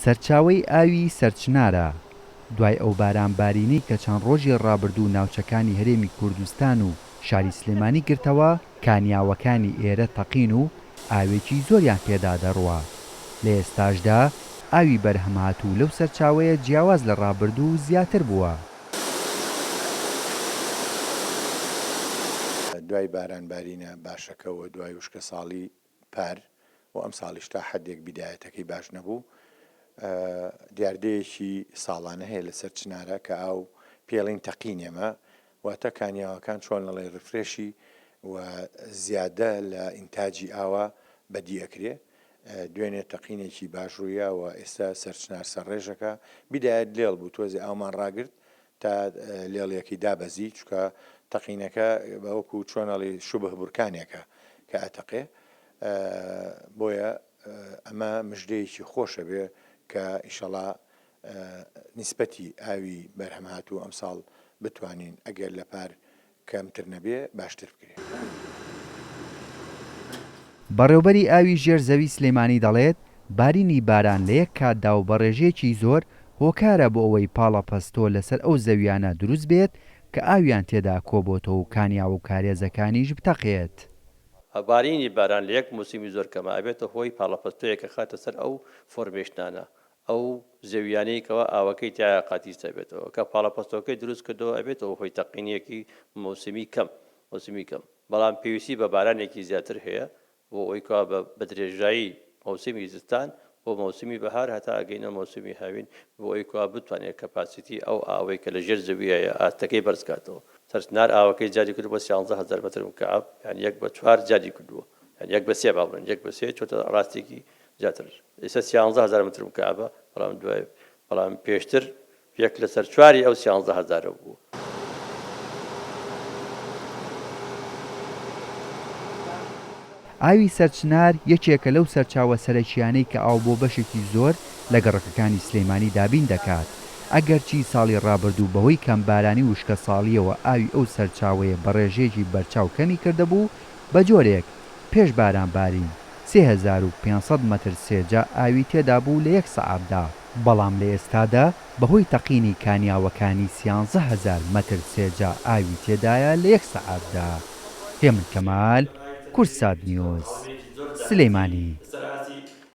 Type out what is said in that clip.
سەرچاوەی ئاوی سەرچنارە، دوای ئەو بارانبارینەی کە چەند ڕۆژی ڕابردوو ناوچەکانی هەرێمی کوردستان و شاری سلێمانی گرتەوە، کانیاوەکانی ئێرە تەقین و ئاوێکی زۆریان پێدا دەڕوا. لە ئێستاشدا ئاوی بەرهەمهاتوو لەو سەرچاوەیە جیاواز لە ڕابردوو زیاتر بووە. دوای باران بارینە باشەکە و دوای وشکەساڵی پار و ئەمساڵیش تا حەدێک بیدایەتەکەی باش نەبوو، دیاردەیەکی ساڵانە هەیە لەسەر چنارە کە ئاو پێڵین تەقین ئێمە واتە کانیاوەکان چۆن ئەڵێ ڕیفرێشی و زیادە لە ئینتاجی ئاوا بەدی ئەکرێ دوێنێ تەقینێکی باش ڕوویا و ئێستا سەرچنار سەرڕێژەکە بیدایەت لێڵ بوو تۆزێ ئاومان ڕاگرت تا لێڵیەکەی دابەزی چونکە تەقینەکە بە وەکو چۆن ئەڵێ شوبه بورکانێکە کە ئەتەقێ بۆیە ئەمە مژدەیەکی خۆشە بێ کە ئیشەڵا نیسبەتی ئاوی بەرهەمهاتوو ئەمساڵ بتوانین ئەگەر لە پار کەمتر نەبێ باشتر بکرێ. بەڕێوبەری ئاوی ژێر زەوی سلێمانی دەڵێت، بارینی باران لە یەک کاتدا و بە ڕێژەیەکی زۆر هۆکارە بۆ ئەوەی پاڵەپەستۆ لەسەر ئەو زەویانە دروست بێت کە ئاویان تێدا کۆبۆتەوە و کانیاو و کارێزەکانیش بتەقێت. بارینی باران لە یەک موسیمی زۆر کەما ئەبێتە هۆی پاڵەپەستۆیەک ئەخاتە سەر ئەو formation انە ئەو زەویانەی کەوا ئاوەکەی تیایا قەتیس دەبێتەوە کە پاڵەپەستۆکەی دروست کردەوە ئەبێتەوە هۆی تەقینیەکی مەوسمی کەم مەوسمی کەم بەڵام پێویستی بە بارانێکی زیاتر هەیە بۆ ئەوەی کەوا بە بە درێژایی مەوسمی زستان بۆ مەوسمی بەهار هەتا ئەگەینە مەوسمی هاوین بۆ ئەوەی کەوا بتوانێت capacity ئەو ئاوەی کە لە ژێر زەویایە ئاستەکەی بەرز کاتەوە سەرچنار ئاوەکەی زیادی کردووە بۆ 13000 مەتر مکعب یانی یەک بە چوار زیادی کردووە یانی یەک بە سێ با بڵێین یەک بە سێ چۆتە ڕاستێکی زیاتر ئێستا سیانزە هەزار متر مکعبە بەڵام دوای بەڵام پێشتر یەک لەسەر چواری ئەو سیانزە هەزارە بوو. ئاوی سەرچنار یەکێکە لەو سەرچاوە سەرەکییانەی کە ئاو بۆ بەشێکی زۆر لە گەڕەکەکانی سلێمانی دابین دەکات، ئەگەرچی ساڵی ڕابردوو بەهۆی کەمبارانی و وشکەساڵییەوە ئاوی ئەو سەرچاوەیە بە ڕێژەیەکی بەرچاو کەمی کردبوو، بەجۆرێک پێش بارانبارین 3500 مەتر سێجا ئاوی تێدابوو لە یەک سەعاتدا، بەڵام لە ئێستادا بەهۆی تەقینی کانیاوەکانی سیانزە هەزار مەتر سێجا ئاوی تێدایە لە یەک سەعاتدا. هێمن کەمال، کوردسات نیوز، سلێمانی.